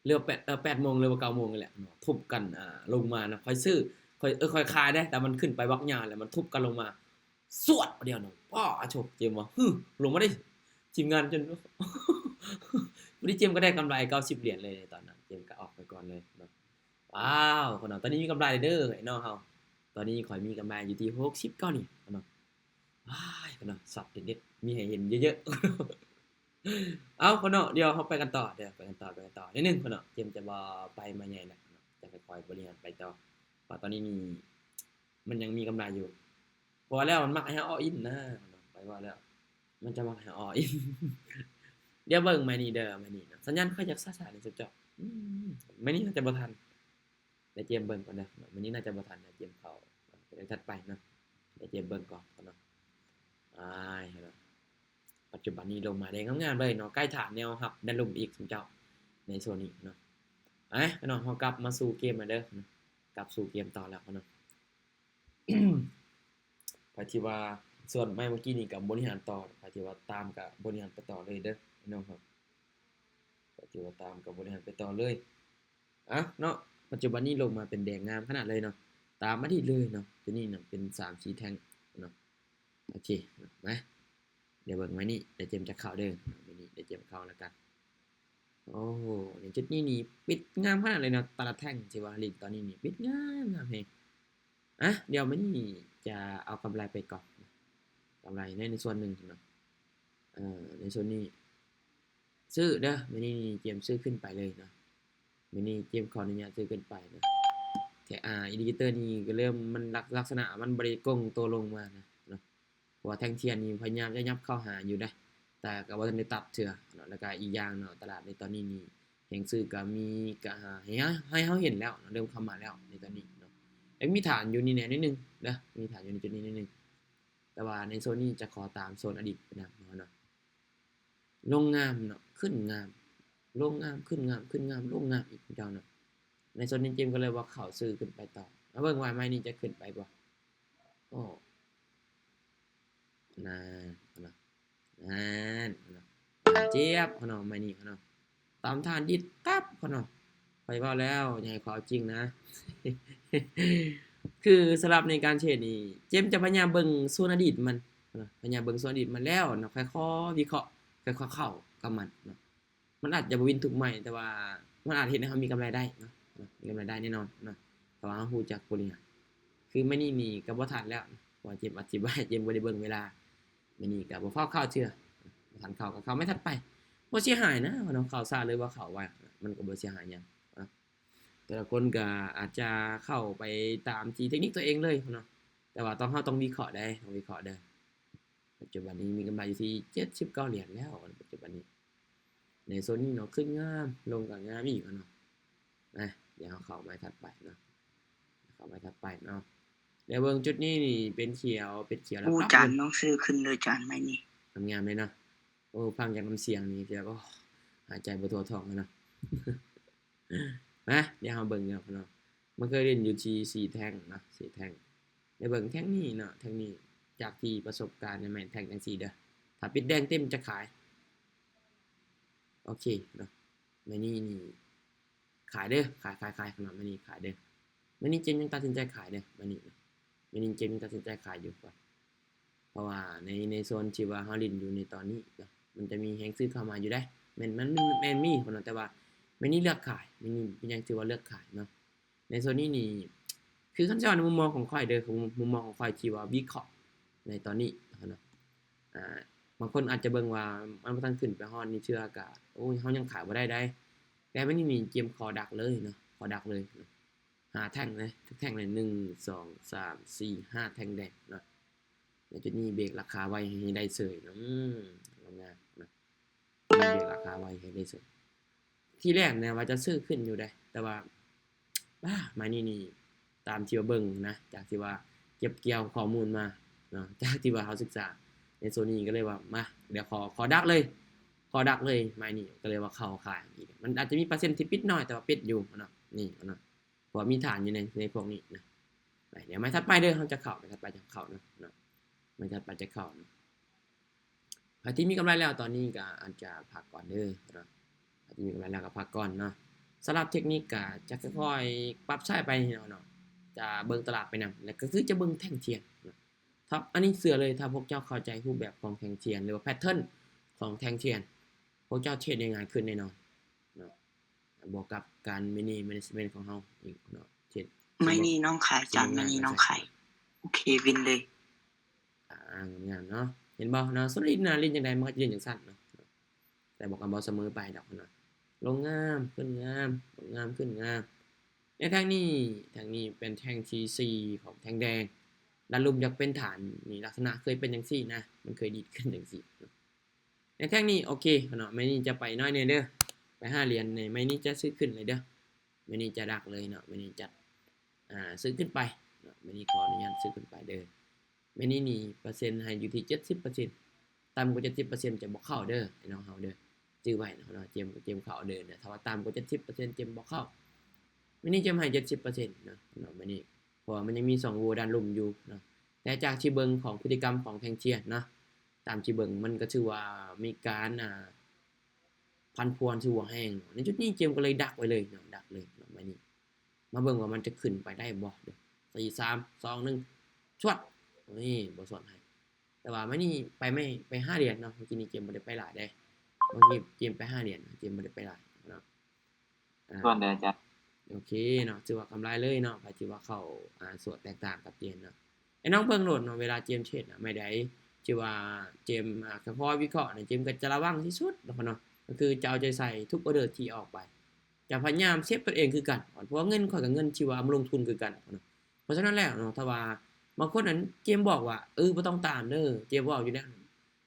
ເຫຼືອແປດ ເອີ ແປດໂມງ ຫຼືວ່າເກົ້າໂມງນີ້ແຫຼະເນາະ ທຸບກັນ ອ່າ ລົງມາເນາະ. ຂ້ອຍຊື້ ຂ້ອຍ ເອີ ຂ້ອຍຂາຍເດ້ ແຕ່ມັນຂຶ້ນໄປບັກຍາວ ແລ້ວມັນທຸບກັນລົງມາ. ສວດດຽວໜຶ່ງ ປ້າໂທ້ ເຈມວ່າ ຮຶ ລົງມາເດ້ ທີມງານຈົນ ພໍດີເຈມກໍໄດ້ກຳໄລເກົ້າສິບຫຼຽນເລີຍຕອນນັ້ນ ເຈມກໍອອກໄປກ່ອນເລີຍເນາະ. ວ້າວ ເນາະ ຕອນນີ້ມີກຳໄລເດີໄອ້ນ້ອງເຮົາ ຕອນນີ້ຂ້ອຍມີກຳໄລຢູ່ທີ່ຫົກສິບເກົ້າຫຼຽນເນາະ. ວ້າຍ ເນາະ ຊັດເດັດໆ ມີໃຫ້ເຫັນເຍີະໆ. ເອົາ ເນາະ ດຽວເຮົາໄປກັນຕໍ່ ດຽວໄປກັນຕໍ່ ໄປກັນຕໍ່ ໜ້ອຍໜຶ່ງເນາະ. ເຈມຈະບໍ່ໄປມາໃຫຍ່ແລ້ວເນາະ ຈະຄ່ອຍໆບໍລິຫານໄປຕໍ່ ເພາະຕອນນີ້ນີ້ມັນຍັງມີກຳໄລຢູ່ ເພາະວ່າແລ້ວມັນມັກໃຫ້ເຮົາ all in ນະ ຂ້ອຍວ່າແລ້ວ ມັນຈະມັກໃຫ້ເຮົາ all in. ດຽວເບິ່ງໄມ້ນີ້ເດີ ໄມ້ນີ້ເນາະ ສັນຍານຂ້ອຍຢາກຊ້າໆ ນີ້ເຈົ້າ ອືມ ໄມ້ນີ້ໜ້າຈະບໍ່ທັນ ດຽວເຈມເບິ່ງກ່ອນເດີ ມື້ນີ້ໜ້າຈະບໍ່ທັນ ດຽວເຈມເຂົ້າເລື່ອງຖັດໄປເນາະ ດຽວເຈມເບິ່ງກ່ອນເນາະ. ອ້າຍເນາະ ປັດຈຸບັນນີ້ລົງມາແດງງາມໆເລີຍເນາະ ໃກ້ຖານແນວຮັບແນວລຸ່ມອີກ ຊຸມເຈົ້າ ໃນໂຊນນີ້ເນາະ. ໄປເນາະ ເຮົາກັບມາສູ່ເກມໃໝ່ເດີ ກັບສູ່ເກມຕໍ່ແລ້ວເນາະ. ຂ້ອຍຖືວ່າ ສ່ວນໄມ້ມື້ກີ້ນີ້ກໍບໍລິຫານຕໍ່ ຂ້ອຍຖືວ່າຕາມກໍບໍລິຫານໄປຕໍ່ເລີຍເດີ ພີ່ນ້ອງເຮົາ ຂ້ອຍຖືວ່າຕາມກໍບໍລິຫານໄປຕໍ່ເລີຍ. ອ່ະເນາະ ປັດຈຸບັນນີ້ລົງມາເປັນແດງງາມຂະໜາດເລີຍເນາະ ຕາມອະດີດເລີຍເນາະ. ຕົວນີ້ນະເປັນສາມສີ່ແທ່ງເນາະ. ໂອເຄ ມາ ດຽວເບິ່ງໄມ້ນີ້ ດຽວເຈມຈະເຂົ້າເດີ ໄມ້ນີ້ ດຽວເຈມເຂົ້າແລ້ວກັນ. ໂອ້ໂຫ ໃນຈຸດນີ້ນີ້ປິດງາມຂະໜາດເລີຍເນາະ ແຕ່ລະແທ່ງທີ່ວ່າຫຼິ້ນຕອນນີ້ນີ້ປິດງາມ ງາມແຮງ. ອ່ະ ດຽວມື້ນີ້ຈະເອົາກຳໄລໄປກ່ອນ ກຳໄລໃນ ໃນສ່ວນໜຶ່ງເນາະ ເອີ ໃນສ່ວນນີ້ຊື້ເດີ ມື້ນີ້ນີ້ເຈມຊື້ຂຶ້ນໄປເລີຍເນາະ. ມື້ນີ້ເຈມຂໍອະນຸຍາດຊື້ຂຶ້ນໄປເນາະ. ແຕ່ ອ່າ ອິນດິເຄເຕີນີ້ກໍເລີ່ມ ມັນລັກ ລັກສະນະມັນບໍ່ໄດ້ກົງໂຕລົງມານະເນາະ ເພາະວ່າແທ່ງທຽນນີ້ພະຍາຍາມຈະຫຍັບເຂົ້າຫາຢູ່ເດ້ ແຕ່ກໍບໍ່ທັນໄດ້ຕັດເທື່ອເນາະ. ແລ້ວກໍອີກຢ່າງເນາະ ຕະຫຼາດໃນຕອນນີ້ນີ້ ແຮງຊື້ກໍມີ ກໍໃຫ້ເຮົາ ໃຫ້ເຮົາເຫັນແລ້ວເນາະ ເລີ່ມເຂົ້າມາແລ້ວໃນຕອນນີ້ເນາະ. ຍັງມີຖານຢູ່ນີ້ແດ່ໜ້ອຍໜຶ່ງເນາະ ມີຖານຢູ່ໃນຈຸດນີ້ໜ້ອຍໜຶ່ງ ແຕ່ວ່າໃນໂຊນນີ້ຈະຂໍຕາມໂຊນອະດີດໄປນຳເນາະ. ລົງງາມເນາະ ຂຶ້ນງາມ ລົງງາມ ຂຶ້ນງາມ ຂຶ້ນງາມ ລົງງາມອີກເຈົ້າເນາະ. ໃນໂຊນນີ້ເຈມກໍເລີຍວ່າເຂົ້າຊື້ຂຶ້ນໄປຕໍ່. ມາເບິ່ງວ່າໄມ້ນີ້ຈະຂຶ້ນໄປບໍ່. ໂອ້ ນານເນາະ ນານເນາະ ບາດເຈັບເນາະ ໄມ້ນີ້ເນາະ. ຕາມທ່ານດິດຕັບເນາະ. ຂ້ອຍເວົ້າແລ້ວ ຢ່າໃຫ້ຂ້ອຍເອົາຈິງນະ. ຄືສຳລັບໃນການເທຣດນີ້ ເຈມຈະພະຍາຍາມເບິ່ງໂຊນອະດີດມັນເນາະ ພະຍາຍາມເບິ່ງໂຊນອະດີດມັນແລ້ວເນາະ ຄ່ອຍໆວິເຄາະ ຄ່ອຍໆເຂົ້າກັບມັນເນາະ. ມັນອາດຈະບໍ່ວິນທຸກໄມ້ ແຕ່ວ່າມັນອາດເຮັດໃຫ້ເຮົາມີກຳໄລໄດ້ເນາະ ມີກຳໄລໄດ້ແນ່ນອນເນາະ ຖ້າວ່າເຮົາຮູ້ຈັກບໍລິຫານ. ຄືໄມ້ນີ້ນີ້ກໍບໍ່ທັນແລ້ວ ເພາະວ່າເຈມອະທິບາຍ ເຈມບໍ່ໄດ້ເບິ່ງເວລາ. ມື້ນີ້ກໍບໍ່ຟ້າວເຂົ້າເທື່ອ ບໍ່ທັນເຂົ້າກໍເຂົ້າໄມ້ຖັດໄປ ບໍ່ເສຍຫາຍນະເນາະ. ເຂົ້າຊ້າຫຼືວ່າເຂົ້າໄວ ມັນກໍບໍ່ເສຍຫາຍຫຍັງເນາະ. ແຕ່ລະຄົນກໍອາດຈະເຂົ້າໄປຕາມທີ່ເທັກນິກຕົວເອງເລີຍເນາະ ແຕ່ວ່າຕ້ອງ ເຮົາຕ້ອງວິເຄາະເດ້ ຕ້ອງວິເຄາະເດ້. ປັດຈຸບັນນີ້ມີກຳໄລຢູ່ທີ່ເຈັດສິບເກົ້າຫຼຽນແລ້ວ ປັດຈຸບັນນີ້ ໃນໂຊນນີ້ເນາະ ຂຶ້ນງາມ ລົງກໍງາມອີກເນາະ. ນະ ດຽວເຮົາເຂົ້າໄມ້ຖັດໄປເນາະ ເຂົ້າໄມ້ຖັດໄປເນາະ. ແລ້ວເບິ່ງຈຸດນີ້ນີ້ເປັນຂຽວ ເປັນຂຽວແລ້ວ ໂອ້ ປັບ ຈານ ລອງຊື້ຂຶ້ນເລີຍຈານ ໄມ້ນີ້ ງາມໆເລີຍເນາະ. ໂອ້ ຟັງຈາກນ້ຳສຽງນີ້ແບບ ໂອ້ ຫາຍໃຈບໍ່ທົ່ວທ້ອງເລີຍເນາະ. ມາ ດຽວເຮົາເບິ່ງເນາະ ມັນເຄີຍຫຼິ້ນຢູ່ທີ່ສີ່ແທ່ງເນາະ ສີ່ແທ່ງ. ໄດ້ເບິ່ງແທ່ງນີ້ເນາະ ແທ່ງນີ້ ຈາກທີ່ປະສົບການ ແມ່ນແທ່ງຈັ່ງຊີ້ເດີ ຖ້າປິດແດງເຕັມຈະຂາຍ. ໂອເຄເນາະ ໄມ້ນີ້ນີ້ຂາຍເດີ ຂາຍ ຂາຍ ຂາຍເນາະ ໄມ້ນີ້ຂາຍເດີ. ໄມ້ນີ້ເຈມຍັງຕັດສິນໃຈຂາຍເດີ ໄມ້ນີ້ ໄມ້ນີ້ເຈມຍັງຕັດສິນໃຈຂາຍຢູ່ ເພາະວ່າໃນ ໃນໂຊນທີ່ວ່າເຮົາຫຼິ້ນຢູ່ໃນຕອນນີ້ເນາະ ມັນຈະມີແຮງຊື້ເຂົ້າມາຢູ່ເດ້. ແມ່ນ ມັນ ມັນ ແມ່ນມີເນາະ ແຕ່ວ່າໄມ້ນີ້ເລືອກຂາຍ ໄມ້ນີ້ເປັນຫຍັງຖືວ່າເລືອກຂາຍເນາະ. ໃນໂຊນນີ້ນີ້ ຄືຄັນຊິເວົ້າໃນມຸມມອງຂອງຂ້ອຍເດີ ຄືມຸມມອງຂອງຂ້ອຍທີ່ວ່າວິເຄາະໃນຕອນນີ້ເນາະ ອ່າ ບາງຄົນອາດຈະເບິ່ງວ່າມັນບໍ່ທັນຂຶ້ນໄປຮອດນີ້ເທື່ອ ກະ ໂອ້ຍ ເຮົາຍັງຂາຍບໍ່ໄດ້ໃດ. ແຕ່ໄມ້ນີ້ນີ້ເຈມຂໍດັກເລີຍເນາະ ຂໍດັກເລີຍເນາະ. ຫ້າແທ່ງເລີຍ ຈັກແທ່ງເລີຍ ໜຶ່ງ ສອງ ສາມ ສີ່ ຫ້າ ແທ່ງແດງເນາະ. ໃນຈຸດນີ້ເບກລາຄາໄວ້ໃຫ້ໄດ້ເສີຍເນາະ ອືມ ງາມເນາະ ເບກລາຄາໄວ້ໃຫ້ໄດ້ເສີຍ. ທີແລກນະວ່າຈະຊື້ຂຶ້ນຢູ່ເດ້ ແຕ່ວ່າ ບາ ມານີ້ນີ້ ຕາມທີ່ວ່າເບິ່ງນະ ຈາກທີ່ວ່າເກັບກ່ຽວຂໍ້ມູນມາເນາະ ຈາກທີ່ວ່າເຮົາສຶກສາໃນໂຊນນີ້ ກໍເລີຍວ່າ ມາ ດຽວຂໍ ຂໍດັກເລີຍ ຂໍດັກເລີຍ ມານີ້ ກໍເລີຍວ່າເຂົ້າຂາຍ. ມັນອາດຈະມີເປີເຊັນທີ່ປິດໜ້ອຍ ແຕ່ວ່າປິດຢູ່ເນາະ ນີ້ເນາະ ເພາະວ່າມີຖານຢູ່ໃນ ໃນພວກນີ້ນະ. ໄປ ດຽວໄມ້ຖັດໄປເດີ ເຮົາຈະເຂົ້າ ໄມ້ຖັດໄປຈະເຂົ້າເນາະ ເນາະ ໄມ້ຖັດໄປຈະເຂົ້າເນາະ. ໃຜທີ່ມີກຳໄລແລ້ວຕອນນີ້ກໍອາດຈະພັກກ່ອນເດີເນາະ ໃຜທີ່ມີກຳໄລແລ້ວກໍພັກກ່ອນເນາະ. ສຳລັບເທັກນິກກໍຈະຄ່ອຍໆປັບໃຊ້ໄປເນາະ ຈະເບິ່ງຕະຫຼາດໄປນຳ ແລ້ວກໍຄືຈະເບິ່ງແທ່ງທຽນເນາະ. ຖ້າ ອັນນີ້ເຊື່ອເລີຍ ຖ້າພວກເຈົ້າເຂົ້າໃຈຮູບແບບຂອງແທ່ງທຽນ ຫຼືວ່າແພັດເທີນຂອງແທ່ງທຽນ ພວກເຈົ້າເທຣດໄດ້ງ່າຍຂຶ້ນແນ່ນອນເນາະ. ບວກກັບການ mini management ຂອງເຮົາອີກເນາະ ເທຣດ ໄມ້ນີ້ນ້ອງຂາຍ ຈານໄມ້ນີ້ນ້ອງຂາຍ ໂອເຄ ວິນເລີຍ. ອ່າ ງາມເນາະ ເຫັນບໍ່ເນາະ ສ່ວນຫຼິ້ນນະ ຫຼິ້ນຈັ່ງໃດມັນກໍຈະຫຼິ້ນຈັ່ງຊັ້ນເນາະ. ແຕ່ບໍ່ ກໍບໍ່ສະເໝີໄປດອກເນາະ ລົງງາມ ຂຶ້ນງາມ ລົງງາມ ຂຶ້ນງາມ. ໃນແທ່ງນີ້ ແທ່ງນີ້ເປັນແທ່ງທີສີ່ຂອງແທ່ງແດງ ດ້ານລຸ່ມຢາກເປັນຖານນີ້ ລັກສະນະເຄີຍເປັນຈັ່ງຊີ້ນະ ມັນເຄີຍດີດຂຶ້ນຈັ່ງຊີ້ເນາະ. ໃນແທ່ງນີ້ ໂອເຄເນາະ ໄມ້ນີ້ຈະໄປໜ້ອຍແດ່ເດີ ໄປຫ້າຫຼຽນນີ້ ໄມ້ນີ້ຈະຊື້ຂຶ້ນເລີຍເດີ ໄມ້ນີ້ຈະດັກເລີຍເນາະ ໄມ້ນີ້ຈະ ອ່າ ຊື້ຂຶ້ນໄປເນາະ ໄມ້ນີ້ຂໍອະນຸຍາດຊື້ຂຶ້ນໄປເດີ. ແມ່ນນີ້ນີ້ ເປີເຊັນໃຫ້ຢູ່ທີ່ເຈັດສິບເປີເຊັນ ຕ່ຳກວ່າເຈັດສິບເປີເຊັນຈະບໍ່ເຂົ້າເດີ ໄອ້ນ້ອງເຮົາເດີ ຈື່ໄວ້ເນາະ ເນາະ ເຈມ ເຈມເຂົ້າເດີ ແຕ່ຖ້າວ່າຕ່ຳກວ່າເຈັດສິບເປີເຊັນ ເຈມບໍ່ເຂົ້າ. ແມ່ນນີ້ເຈມໃຫ້ເຈັດສິບເປີເຊັນເນາະ ເນາະ ແມ່ນນີ້ ເພາະວ່າມັນຍັງມີຊ່ອງໂຫວ່ດ້ານລຸ່ມຢູ່ເນາະ ແຕ່ຈາກທີ່ເບິ່ງຂອງພຶດຕິກຳຂອງແທ່ງທຽນເນາະ ຕາມທີ່ເບິ່ງມັນກໍຖືວ່າມີການ ອ່າ ຜັນຜວນທີ່ວ່າແຮງເນາະ ໃນຈຸດນີ້ເຈມກໍເລີຍດັກໄວ້ເລີຍເນາະ ດັກເລີຍເນາະ ແມ່ນນີ້. ມາເບິ່ງວ່າມັນຈະຂຶ້ນໄປໄດ້ບໍ່ເດີ ສີ່ ສາມ ສອງ ໜຶ່ງ ຊວດ ນີ້ບໍ່ຊວດໃຫ້ ແຕ່ວ່າໄມ້ນີ້ໄປ ໄມ້ໄປຫ້າຫຼຽນເນາະ ເມື່ອກີ້ນີ້ເຈມບໍ່ໄດ້ໄປຫຼາຍເດ້ ເມື່ອກີ້ເຈມໄປຫ້າຫຼຽນ ເຈມບໍ່ໄດ້ໄປຫຼາຍເນາະ. ອ່າ ຊວດເດີອາຈານ ໂອເຄເນາະ ຖືວ່າກຳໄລເລີຍເນາະ ໃຜທີ່ວ່າເຂົ້າ ອ່າ ສວດແຕກຕ່າງກັບເຈມເນາະ. ໄອ້ນ້ອງເບິ່ງໂລດເນາະ ເວລາເຈມເທຣດນະ ໄມ້ໃດທີ່ວ່າເຈມ ອ່າ ກໍພໍວິເຄາະນະ ເຈມກໍຈະລະວັງທີ່ສຸດເນາະ ເນາະ ກໍຄືຈະເອົາໃຈໃສ່ທຸກອອເດີທີ່ອອກໄປ ຈະພະຍາຍາມເຊບຕົນເອງຄືກັນ ເພາະວ່າເງິນຂ້ອຍກໍເງິນທີ່ວ່າເອົາມາລົງທຶນຄືກັນເນາະ. ເພາະສະນັ້ນແລ້ວເນາະ ຖ້າວ່າບາງຄົນນັ້ນ ເຈມບອກວ່າ ເອີ ບໍ່ຕ້ອງຕາມເດີ ເຈມເວົ້າຢູ່ແລ້ວ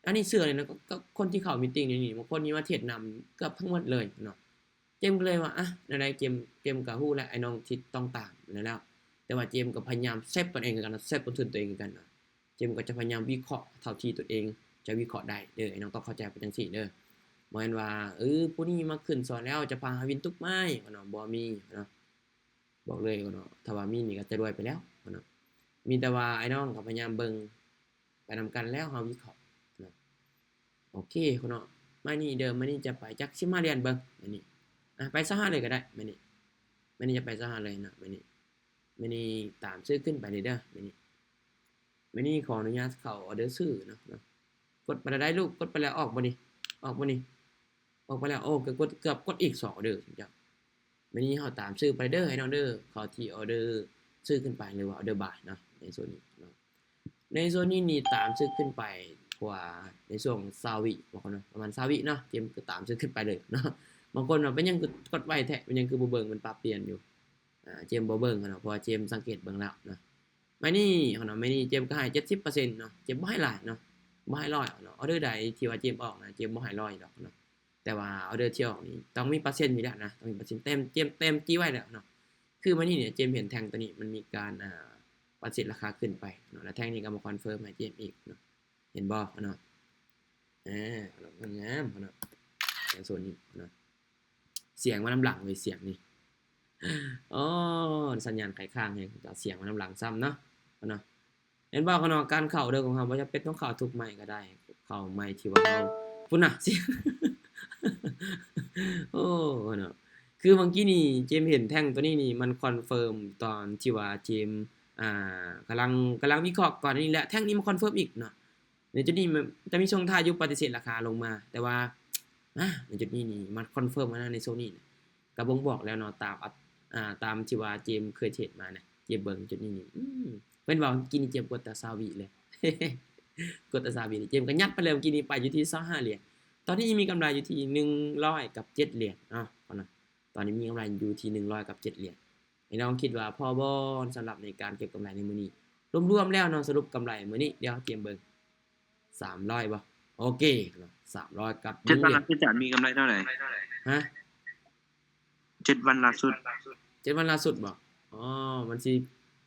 ອັນນີ້ເຊື່ອເລີຍນະ ກັບ ກັບຄົນທີ່ເຂົ້າມີດຕິງຢູ່ນີ້ ບາງຄົນນີ້ມາເທຣດນຳເກືອບທັງໝົດເລີຍເນາະ. ເຈມກໍເລີຍວ່າ ອະ ແນວໃດເຈມ ເຈມກໍຮູ້ແລ້ວ ໄອ້ນ້ອງທີ່ຕ້ອງຕາມແລ້ວ ແຕ່ວ່າເຈມກໍພະຍາຍາມເຊບຕົນເອງຄືກັນເນາະ ເຊບຕົ້ນທຶນຕົວເອງຄືກັນເນາະ. ເຈມກໍຈະພະຍາຍາມວິເຄາະເທົ່າທີ່ຕົນເອງຈະວິເຄາະໄດ້ເດີ ໄອ້ນ້ອງຕ້ອງເຂົ້າໃຈເປັນຈັ່ງຊີ້ເດີ. ບໍ່ແມ່ນວ່າ ເອີ ຜູ້ນີ້ມາຂຶ້ນສອນແລ້ວຈະພາຫາວິນຕຸກໄມ້ເນາະ ບໍ່ມີເນາະ ບອກເລີຍເນາະ ຖ້າວ່າມີນີ້ກໍຈະລວຍໄປແລ້ວເນາະ. ມີແຕ່ວ່າໄອ້ນ້ອງກໍພະຍາຍາມເບິ່ງໄປນຳກັນ ແລ້ວເຮົາວິເຄາະເນາະ. ໂອເຄເນາະ ໄມ້ນີ້ເດີ ໄມ້ນີ້ຈະໄປຈັກສິບຫ້າຫຼຽນເບິ່ງ ໄມ້ນີ້ ອະ ໄປຊາວຫ້າເລີຍກໍໄດ້ ໄມ້ນີ້ ໄມ້ນີ້ຈະໄປຊາວຫ້າເລີຍເນາະ ໄມ້ນີ້ ໄມ້ນີ້ຕາມຊື້ຂຶ້ນໄປເລີຍເດີ ໄມ້ນີ້. ມື້ນີ້ຂໍອະນຸຍາດເຂົ້າອອເດີຊື້ເນາະ ເນາະ. ກົດໄປແລ້ວໄດ້ລູກ ກົດໄປແລ້ວອອກບໍ່ນີ້ ອອກບໍ່ນີ້ ອອກໄປແລ້ວ ໂອ້ ກໍກົດ ເກືອບກົດອີກສອງອອເດີເຈົ້າ. ມື້ນີ້ເຮົາຕາມຊື້ໄປເດີ ໃຫ້ນ້ອງເດີ ເຂົ້າທີ່ອອເດີຊື້ຂຶ້ນໄປ ຫຼືວ່າອອເດີບາຍເນາະ ໃນໂຊນນີ້ເນາະ. ໃນໂຊນນີ້ນີ້ຕາມຊື້ຂຶ້ນໄປກວ່າໃນຊ່ວງຊາວວິ ບອກເນາະ ປະມານຊາວວິເນາະ ເຈມກໍຕາມຊື້ຂຶ້ນໄປເລີຍເນາະ. ບາງຄົນວ່າເປັນຫຍັງຄືກົດໄວແທ້ ເປັນຫຍັງຄືບໍ່ເບິ່ງ ມັນປັບປ່ຽນຢູ່ ອ່າ ເຈມບໍ່ເບິ່ງເນາະ ເພາະວ່າເຈມສັງເກດເບິ່ງແລ້ວເນາະ. ໄມ້ນີ້ເນາະ ໄມ້ນີ້ເຈມກໍໃຫ້ເຈັດສິບເປີເຊັນເນາະ ເຈມບໍ່ໃຫ້ຫຼາຍເນາະ ບໍ່ໃຫ້ຮ້ອຍເນາະ. ອອເດີໃດທີ່ວ່າເຈມອອກນະ ເຈມບໍ່ໃຫ້ຮ້ອຍດອກເນາະ ແຕ່ວ່າອອເດີທີ່ອອກນີ້ຕ້ອງມີເປີເຊັນຢູ່ແລ້ວນະ ຕ້ອງມີເປີເຊັນ ເຕັມ ເຕັມ ເຕັມຈີ້ໄວ້ແລ້ວເນາະ. ຄືມື້ນີ້ນີ້ເຈມເຫັນແທ່ງໂຕນີ້ມັນມີການ ອ່າ ປະສິດລາຄາຂຶ້ນໄປເນາະ ແລ້ວແທ່ງນີ້ກໍມາຄອນເຟີມໃຫ້ເຈມອີກເນາະ ເຫັນບໍ່ເນາະ. ອ່າ ງາມເນາະ ແທ່ງໂຊນນີ້ເນາະ. ສຽງມານຳຫຼັງເລີຍ ສຽງນີ້ ໂອ້ ສັນຍານໄຂຄ້າງແຮງ ສຽງມານຳຫຼັງຊ້ຳເນາະ ເນາະ. ເຫັນບໍ່ເນາະ ການເຂົ້າເດີຂອງເຮົາ ບໍ່ຈຳເປັນຕ້ອງເຂົ້າທຸກໄມ້ກໍໄດ້ ເຂົ້າໄມ້ທີ່ວ່າເຮົາ ພຸ້ນນະ ສຽງ ໂອ້ ເນາະ. ຄືເມື່ອກີ້ນີ້ເຈມເຫັນແທ່ງໂຕນີ້ນີ້ ມັນຄອນເຟີມຕອນທີ່ວ່າເຈມ ອ່າ ກຳລັງ ກຳລັງວິເຄາະກ່ອນນີ້ແຫຼະ ແທ່ງນີ້ມາຄອນເຟີມອີກເນາະ. ໃນຈຸດນີ້ມັນຈະມີຊ່ວງທ້າຍຢູ່ ປະຕິເສດລາຄາລົງມາ ແຕ່ວ່າ ອາ ໃນຈຸດນີ້ນີ້ມັນຄອນເຟີມມາໃນໂຊນນີ້ນະ ກໍບົ່ງບອກແລ້ວເນາະ ຕາມ ອາ ຕາມທີ່ວ່າເຈມເຄີຍເທຣດມານະ ເຈມເບິ່ງຈຸດນີ້ນີ້ ອືມ ເພິ່ນວ່າກິນນີ້ເຈມກົດຕາຊາວວິເລີຍ ກົດຕາຊາວວິ ເຈມກໍຍັດໄປເລີຍ ເມື່ອກີ້ນີ້ໄປຢູ່ທີ່ຊາວຫ້າຫຼຽນ ຕອນນີ້ມີກຳໄລຢູ່ທີ່ໜຶ່ງຮ້ອຍກັບເຈັດຫຼຽນເນາະ ຕອນນີ້ມີກຳໄລຢູ່ທີ່ໜຶ່ງຮ້ອຍກັບເຈັດຫຼຽນ. ໃຫ້ນ້ອງຄິດວ່າພໍບໍ່ ສຳລັບໃນການເກັບກຳໄລໃນມື້ນີ້ ລວມໆແລ້ວເນາະ ສະຫຼຸບກຳໄລມື້ນີ້ ດຽວເຈມເບິ່ງ ສາມຮ້ອຍບໍ່ ໂອເຄເນາະ ສາມຮ້ອຍກັບ ເຈັດວັນຫຼັງຈາກມີກຳໄລເທົ່າໃດ ຮະ ເຈັດວັນລ່າສຸດ ເຈັດວັນລ່າສຸດບໍ່ ອໍ ມັນຊິ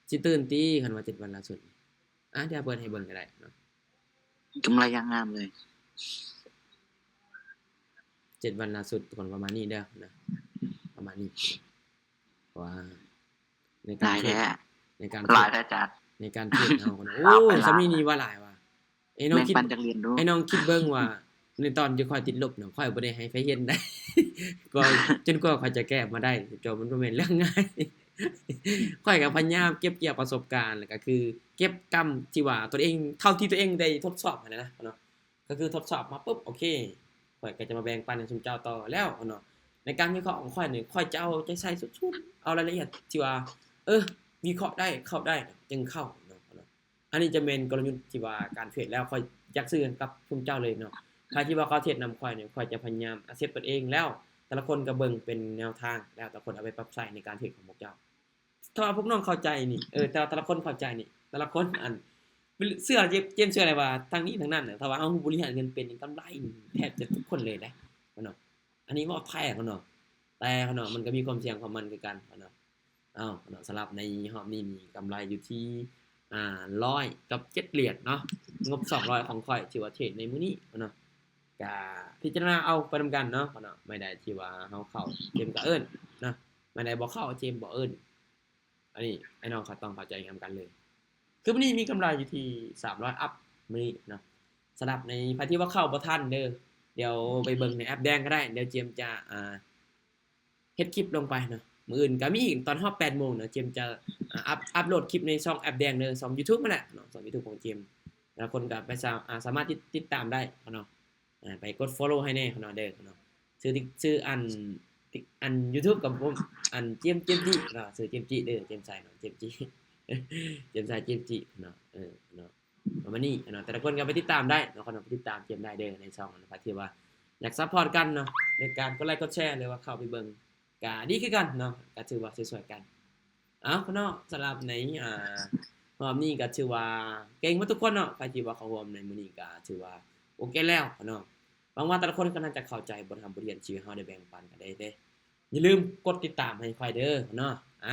ຊິຕື່ນຕິ ຄັນວ່າເຈັດວັນລ່າສຸດ ອາ ດຽວເປີດໃຫ້ເບິ່ງກໍໄດ້ເນາະ ກຳໄລຢ່າງງາມເລີຍ ເຈັດວັນລ່າສຸດ ທຸກຄົນ ປະມານນີ້ເດີນະ ປະມານນີ້ ເພາະວ່າໃນການເທຣດ ໃນການເທຣດ ໃນການເທຣດເຮົາ ໂອ້ ສ່ຳນີ້ນີ້ວ່າຫຼາຍວ່າ ໄອ້ນ້ອງຄິດ ໄອ້ນ້ອງຄິດເບິ່ງວ່າ ໃນຕອນທີ່ຂ້ອຍຕິດລົບນະ ຂ້ອຍບໍ່ໄດ້ໃຫ້ໃຜເຫັນໄດ໋ ກໍຈົນກວ່າຂ້ອຍຈະແກ້ມາໄດ້ ເຈົ້າ ມັນບໍ່ແມ່ນເລື່ອງງ່າຍ ຂ້ອຍກໍພະຍາຍາມເກັບກ່ຽວປະສົບການ ແລ້ວກໍຄືເກັບກຳທີ່ວ່າຕົວເອງ ເທົ່າທີ່ຕົວເອງໄດ້ທົດສອບຫັ້ນນະເນາະ ກໍຄືທົດສອບມາປຶບ ໂອເຄ ຂ້ອຍກໍຈະມາແບ່ງປັນໃຫ້ຊຸມເຈົ້າຕໍ່ແລ້ວເນາະ. ໃນການວິເຄາະຂອງຂ້ອຍນີ້ ຂ້ອຍຈະເອົາໃຈໃສ່ສຸດໆ ເອົາລາຍລະອຽດທີ່ວ່າ ເອີ ວິເຄາະໄດ້ ເຂົ້າໄດ້ ຈຶ່ງເຂົ້າເນາະ. ອັນນີ້ຈະແມ່ນກົນລະຍຸດທີ່ວ່າການເທຣດແລ້ວ ຂ້ອຍຢາກສື່ກັບຊຸມເຈົ້າເລີຍເນາະ. ໃຜທີ່ວ່າເຂົ້າເທຣດນຳຂ້ອຍນີ້ ຂ້ອຍຈະພະຍາຍາມອາເຊັບຕົນເອງແລ້ວ ແຕ່ລະຄົນກໍເບິ່ງເປັນແນວທາງ ແລ້ວແຕ່ລະຄົນເອົາໄປປັບໃຊ້ໃນການເທຣດຂອງພວກເຈົ້າ. ຖ້າວ່າພວກນ້ອງເຂົ້າໃຈນີ້ ເອີ ແຕ່ວ່າແຕ່ລະຄົນເຂົ້າໃຈນີ້ ແຕ່ລະຄົນ ອັນ ເຊື່ອ ເຈມ ເຈມເຊື່ອໄດ້ວ່າທັງນີ້ທັງນັ້ນ ຖ້າວ່າເຮົາຮູ້ບໍລິຫານເງິນເປັນນີ້ ກຳໄລແທບຈະທຸກຄົນເລີຍເດ້ເນາະ. ອັນນີ້ເວົ້າແທ້ເນາະ ແຕ່ເນາະ ມັນກໍມີຄວາມສ່ຽງຂອງມັນຄືກັນເນາະ. ເອົາເນາະ ສຳລັບໃນຮອບນີ້ມີກຳໄລຢູ່ທີ່ ອ່າ ຮ້ອຍກັບເຈັດຫຼຽນເນາະ. ງົບສອງຮ້ອຍຂອງຂ້ອຍ ທີ່ວ່າເທຣດໃນມື້ນີ້ເນາະ ກະພິຈາລະນາເອົາໄປນຳກັນເນາະ ເນາະ. ໄມ້ໃດທີ່ວ່າເຮົາເຂົ້າ ເຈມກະເອີ້ນເນາະ ໄມ້ໃດບໍ່ເຂົ້າ ເຈມບໍ່ເອີ້ນ. ອັນນີ້ອ້າຍນ້ອງເຂົາຕ້ອງເຂົ້າໃຈນຳກັນເລີຍ. ຄືມື້ນີ້ມີກຳໄລຢູ່ທີ່ສາມຮ້ອຍອັບມື້ນີ້ເນາະ. ສຳລັບໃນໃຜທີ່ວ່າເຂົ້າບໍ່ທັນເດີ ດຽວໄປເບິ່ງໃນແອັບແດງກໍໄດ້ ດຽວເຈມຈະ ອ່າ ເຮັດຄລິບລົງໄປເນາະ. ມື້ອື່ນກໍມີອີກຕອນຮອບແປດໂມງເນາະ ເຈມຈະ ອ່າ ອັບ ອັບໂຫຼດຄລິບໃນຊ່ອງແອັບແດງເດີ ຊ່ອງ YouTube ຫັ້ນແຫຼະເນາະ ຊ່ອງ YouTube ຂອງເຈມ. ແຕ່ລະຄົນກໍໄປສາ ອ່າ ສາມາດຕິດ ຕິດຕາມໄດ້ເນາະ. ອ່າ ໄປກົດ follow ໃຫ້ແດ່ເນາະ ເດີເນາະ. ຊື່ ຊື່ອັນ ອັນ YouTube ກັບ ອັນ ເຈມ ເຈມຈິເນາະ ຊື່ເຈມຈິເດີ ເຈມໄຊເນາະ ເຈມຈິ ເຈມໄຊ ເຈມຈິເນາະ. ເອີເນາະ ປະມານນີ້ເນາະ. ແຕ່ລະຄົນກໍໄປຕິດຕາມໄດ້ເນາະ ເນາະ ໄປຕິດຕາມເຈມໄດ້ເດີ ໃນຊ່ອງ ໃຜທີ່ວ່າຢາກ support ກັນເນາະ ໃນການກົດໄລກົດແຊ ຫຼືວ່າເຂົ້າໄປເບິ່ງ ກະດີຄືກັນເນາະ ກະຖືວ່າຊ່ວຍໆກັນ. ເອົາເນາະ ສຳລັບໃນ ອ່າ ຮອບນີ້ກະຖືວ່າເກັ່ງໝົດທຸກຄົນເນາະ. ໃຜທີ່ວ່າເຂົ້າຮ່ວມໃນມື້ນີ້ກະຖືວ່າໂອເຄແລ້ວເນາະ. ຫວັງວ່າແຕ່ລະຄົນກໍໜ້າຈະເຂົ້າໃຈບົດຮ່ຳບົດຮຽນທີ່ເຮົາໄດ້ແບ່ງປັນກັນໄດ້ເດ້. ຢ່າລືມກົດຕິດຕາມໃຫ້ຂ້ອຍເດີເນາະ. ອ່າ